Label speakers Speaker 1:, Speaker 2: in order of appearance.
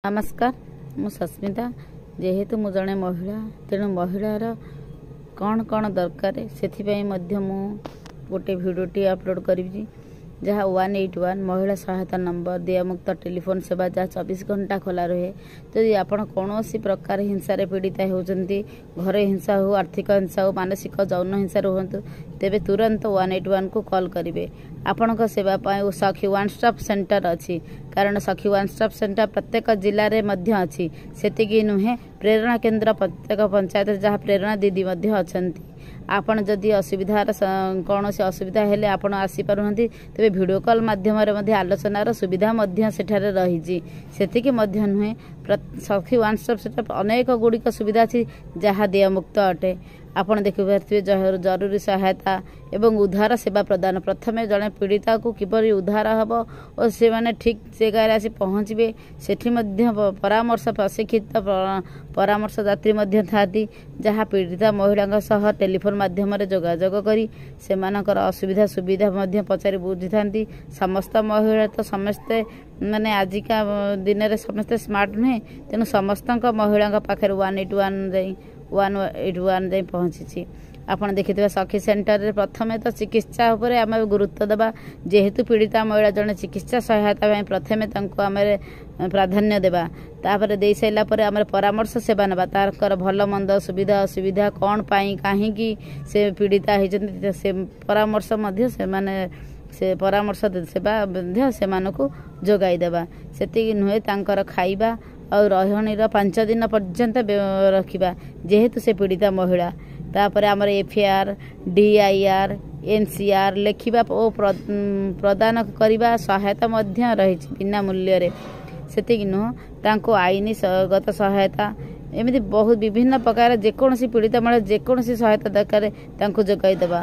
Speaker 1: ନମସ୍କାର, ମୁଁ ସସ୍ମିତା। ଯେହେତୁ ମୁଁ ଜଣେ ମହିଳା, ତେଣୁ ମହିଳାର କ'ଣ କ'ଣ ଦରକାର, ସେଥିପାଇଁ ମଧ୍ୟ ମୁଁ ଗୋଟେ ଭିଡ଼ିଓଟି ଅପଲୋଡ଼ କରିବି, ଯାହା 181 ମହିଳା ସହାୟତା ନମ୍ବର, ଦେୟମୁକ୍ତ ଟେଲିଫୋନ୍ ସେବା, ଯାହା 24 ଘଣ୍ଟା ଖୋଲା ରୁହେ। ଯଦି ଆପଣ କୌଣସି ପ୍ରକାର ହିଂସାରେ ପୀଡ଼ିତ ହେଉଛନ୍ତି, ଘରୋଇ ହିଂସା ହେଉ, ଆର୍ଥିକ ହିଂସା ହେଉ, ମାନସିକ ଯୌନ ହିଂସାରେ ହୁଅନ୍ତୁ, ତେବେ ତୁରନ୍ତ 181କୁ କଲ୍ କରିବେ। ଆପଣଙ୍କ ସେବା ପାଇଁ ସଖୀ ୱାନ୍ ଷ୍ଟପ୍ ସେଣ୍ଟର ଅଛି, କାରଣ ସଖୀ ୱାନ୍ ଷ୍ଟପ୍ ସେଣ୍ଟର ପ୍ରତ୍ୟେକ ଜିଲ୍ଲାରେ ମଧ୍ୟ ଅଛି। ସେତିକି ନୁହେଁ, ପ୍ରେରଣା କେନ୍ଦ୍ର ପ୍ରତ୍ୟେକ ପଞ୍ଚାୟତରେ, ଯାହା ପ୍ରେରଣା ଦିଦି ମଧ୍ୟ ଅଛନ୍ତି। ଆପଣ ଯଦି ଅସୁବିଧାର କୌଣସି ଅସୁବିଧା ହେଲେ ଆପଣ ଆସିପାରୁନାହାନ୍ତି, ତେବେ ଭିଡ଼ିଓ କଲ୍ ମାଧ୍ୟମରେ ମଧ୍ୟ ଆଲୋଚନାର ସୁବିଧା ମଧ୍ୟ ସେଠାରେ ରହିଛି। ସେତିକି ମଧ୍ୟ ନୁହେଁ, ସଖୀ ୱାନ୍ ଷ୍ଟପ୍ ସେଣ୍ଟର ଅନେକ ଗୁଡ଼ିକ ସୁବିଧା ଅଛି, ଯାହା ଦେୟମୁକ୍ତ ଅଟେ। ଆପଣ ଦେଖିପାରୁଥିବେ, ଜରୁରୀ ସହାୟତା ଏବଂ ଉଦ୍ଧାର ସେବା ପ୍ରଦାନ। ପ୍ରଥମେ ଜଣେ ପୀଡ଼ିତାକୁ କିପରି ଉଦ୍ଧାର ହେବ ଓ ସେମାନେ ଠିକ୍ ଜାଗାରେ ଆସି ପହଞ୍ଚିବେ, ସେଠି ମଧ୍ୟ ପରାମର୍ଶ ପ୍ରଶିକ୍ଷିତ ପରାମର୍ଶଦାତ୍ରୀ ମଧ୍ୟ ଥାଆନ୍ତି, ଯାହା ପୀଡ଼ିତା ମହିଳାଙ୍କ ସହ ଟେଲିଫୋନ୍ ମାଧ୍ୟମରେ ଯୋଗାଯୋଗ କରି ସେମାନଙ୍କର ଅସୁବିଧା ସୁବିଧା ମଧ୍ୟ ପଚାରି ବୁଝିଥାନ୍ତି। ସମସ୍ତ ମହିଳା ତ ସମସ୍ତେ ମାନେ ଆଜିକା ଦିନରେ ସମସ୍ତେ ସ୍ମାର୍ଟ ନୁହେଁ, ତେଣୁ ସମସ୍ତଙ୍କ ମହିଳାଙ୍କ ପାଖରେ 181 ଯାଇ 181 ଯାଇ ପହଞ୍ଚିଛି। ଆପଣ ଦେଖିଥିବେ, ସଖୀ ସେଣ୍ଟରରେ ପ୍ରଥମେ ତ ଚିକିତ୍ସା ଉପରେ ଆମେ ଗୁରୁତ୍ୱ ଦେବା। ଯେହେତୁ ପୀଡ଼ିତା ମହିଳା ଜଣେ, ଚିକିତ୍ସା ସହାୟତା ପାଇଁ ପ୍ରଥମେ ତାଙ୍କୁ ଆମେ ପ୍ରାଧାନ୍ୟ ଦେବା। ତାପରେ ଦେଇସାରିଲା ପରେ ଆମର ପରାମର୍ଶ ସେବା ନେବା, ତାଙ୍କର ଭଲ ମନ୍ଦ, ସୁବିଧା ଅସୁବିଧା, କ'ଣ ପାଇଁ କାହିଁକି ସେ ପୀଡ଼ିତା ହେଇଛନ୍ତି, ସେ ପରାମର୍ଶ ମଧ୍ୟ ସେମାନେ ସେ ପରାମର୍ଶ ସେବା ମଧ୍ୟ ସେମାନଙ୍କୁ ଯୋଗାଇ ଦେବା। ସେତିକି ନୁହେଁ, ତାଙ୍କର ଖାଇବା ଆଉ ରହଣିର 5 ଦିନ ପର୍ଯ୍ୟନ୍ତ ରଖିବା, ଯେହେତୁ ସେ ପୀଡ଼ିତା ମହିଳା। ତାପରେ ଆମର ଏଫଆଇଆର୍, ଡିଆଇଆର୍, ଏନ୍ସିଆର୍ ଲେଖିବା ଓ ପ୍ରଦାନ କରିବା ସହାୟତା ମଧ୍ୟ ରହିଛି ବିନା ମୂଲ୍ୟରେ। ସେତିକି ନୁହଁ, ତାଙ୍କୁ ଆଇନ ଗତ ସହାୟତା, ଏମିତି ବହୁତ ବିଭିନ୍ନ ପ୍ରକାର, ଯେକୌଣସି ପୀଡ଼ିତା ମହିଳା ଯେକୌଣସି ସହାୟତା ଦରକାର, ତାଙ୍କୁ ଯୋଗାଇ ଦେବା।